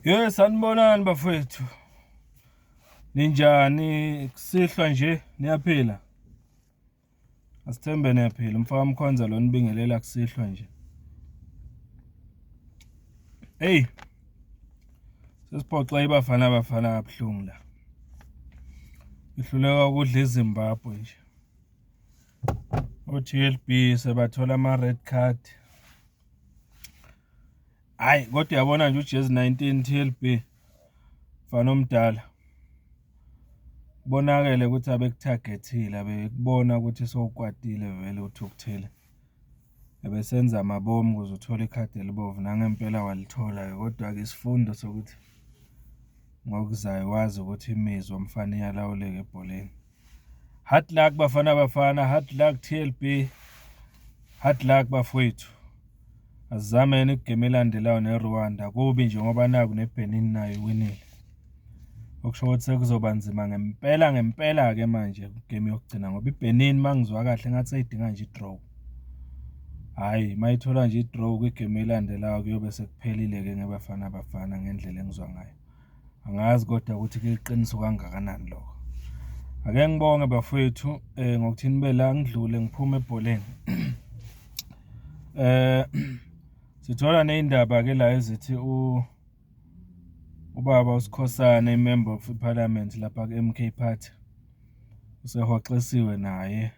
Yes, sanibonani bafowethu. Ninjani kusihlwa nje niyaphila? Asithembe niyaphila. Umfaka Mkhonza lo nibingelela kusihlwa nje. Hey. Sesiphoxa iBafana Bafana kabuhlungu la. Ihluleka ukudla iZimbabwe nje. O-T_L_B sebathola ama-red card. Hhayi kodwa uyabona nje ujezi 19 T_L_B mfana omdala. Kubonakele ukuthi abekuthagethile abekubona ukuthi sowukwatile vele uthukuthele. Ebesenza amabomu ukuze uthole ikhadi elibomvu nangempela walithola-ke kodwa-ke isifundo sokuthi ngokuzayo wazi ukuthi imizwa mfana iyalawuleka ebholeni. Hard luck Bafana Bafana, hard luck T_L_B, hard luck bafowethu. Asizameni igame elandelayo neRwanda. Kubi nje ngoba naku neBenin nayo iwinile. Okusho ukuthi sekuzoba nzima ngempela ngempela-ke manje igame yokugcina ngoba iBenin uma ngizwa kahle ngathi seyidinga nje i-draw. Hhayi, uma ithola nje i-draw kwigame elandelayo kuyobe sekuphelile-ke ngeBafana Bafana ngendlela engizwa ngayo. Angazi kodwa ukuthi kuyiqiniso kangakanani lokho. Ake ngibonge bafowethu ngokuthi nibe la ngidlule ngiphume ebholeni. Sithola ney'ndaba-ke la ezithi ubaba uSikhosana, i-Member of Parliament lapha ku-M_K Party, usehoxisiwe naye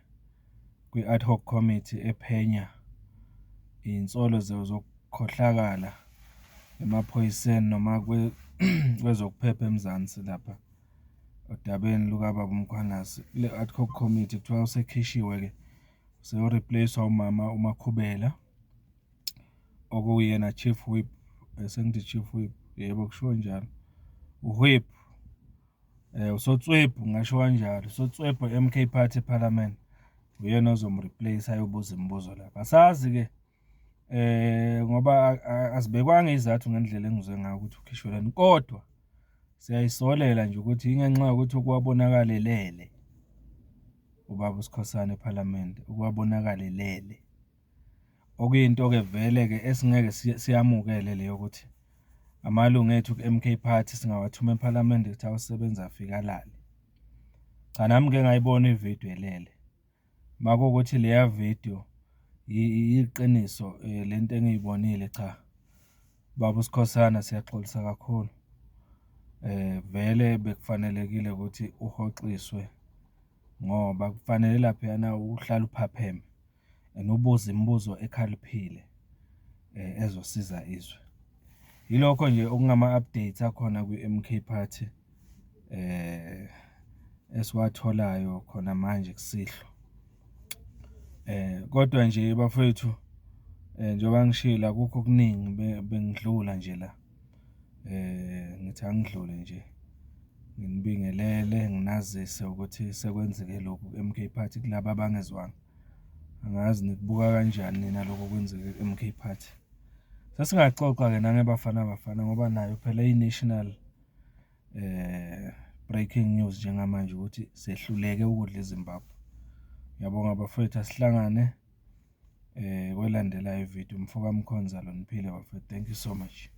kwi-ad hoc committee ephenya iy'nsolo zokukhohlakala emaphoyiseni noma kwezokuphepha eMzansi lapha odabeni lukababa uMkhwanazi. Kule ad hoc committee kuthiwa usekhishiwe-ke seyo-replace-wa umama uMakhubela okuwuyena Chief Whip, sengithi Chief Whip, yebo kushiwo njalo, u-Whip, uSotswebhu ngingasho kanjalo, uSotswebhu we-M_K Party ePhalamende, uyena ozom-replace ayobuza imibuzo lapha. Asazi-ke ngoba azibekwanga iy'zathu ngendlela engizwe ngayo ukuthi ukhishweleni, kodwa siyayisolela nje ukuthi ingenxa yokuthi kwabonakala elele ubaba uSikhosana ePhalamende, okwabonakala elele. Okuyinto-ke vele-ke esingeke siyamukele le yokuthi amalungu ethu ku-M_K Party singawathuma ePhalamende ukuthi ayosebenza afike alale. Cha, nami ngike ngayibona ividiyo elele. Uma kuwukuthi leya vidiyo iyiqiniso lento engiyibonile, cha, baba uSikhosana siyaxolisa kakhulu. Vele bekufanelekile ukuthi uhoxiswe ngoba kufanele laphayana uhlale uphapheme and ubuze imibuzo ekhaliphile ezosiza izwe. Yilokho nje okungama-updates akhona kwi-M_K Party esiwatholayo khona manje kusihlwa. Kodwa nje bafowethu, njengoba ngishilo akukho okuningi bengidlula nje la. Ngithi angidlule nje nginibingelele, nginazise ukuthi sekwenzeke lokhu ku-M_K Party kulaba abangezwanga. Angazi nikubuka kanjani nina lokho okwenzeke ku-M_K Party. Sesingaxoxa-ke nangeBafana Bafana ngoba nayo phela iyi-national breaking news njengamanje ukuthi sehluleke ukudla iZimbabwe. Ngiyabonga bafowethu, asihlangane kwelandelayo ividiyo. Umfo kaMkhonza lo, niphile bafowethu. Thank you so much.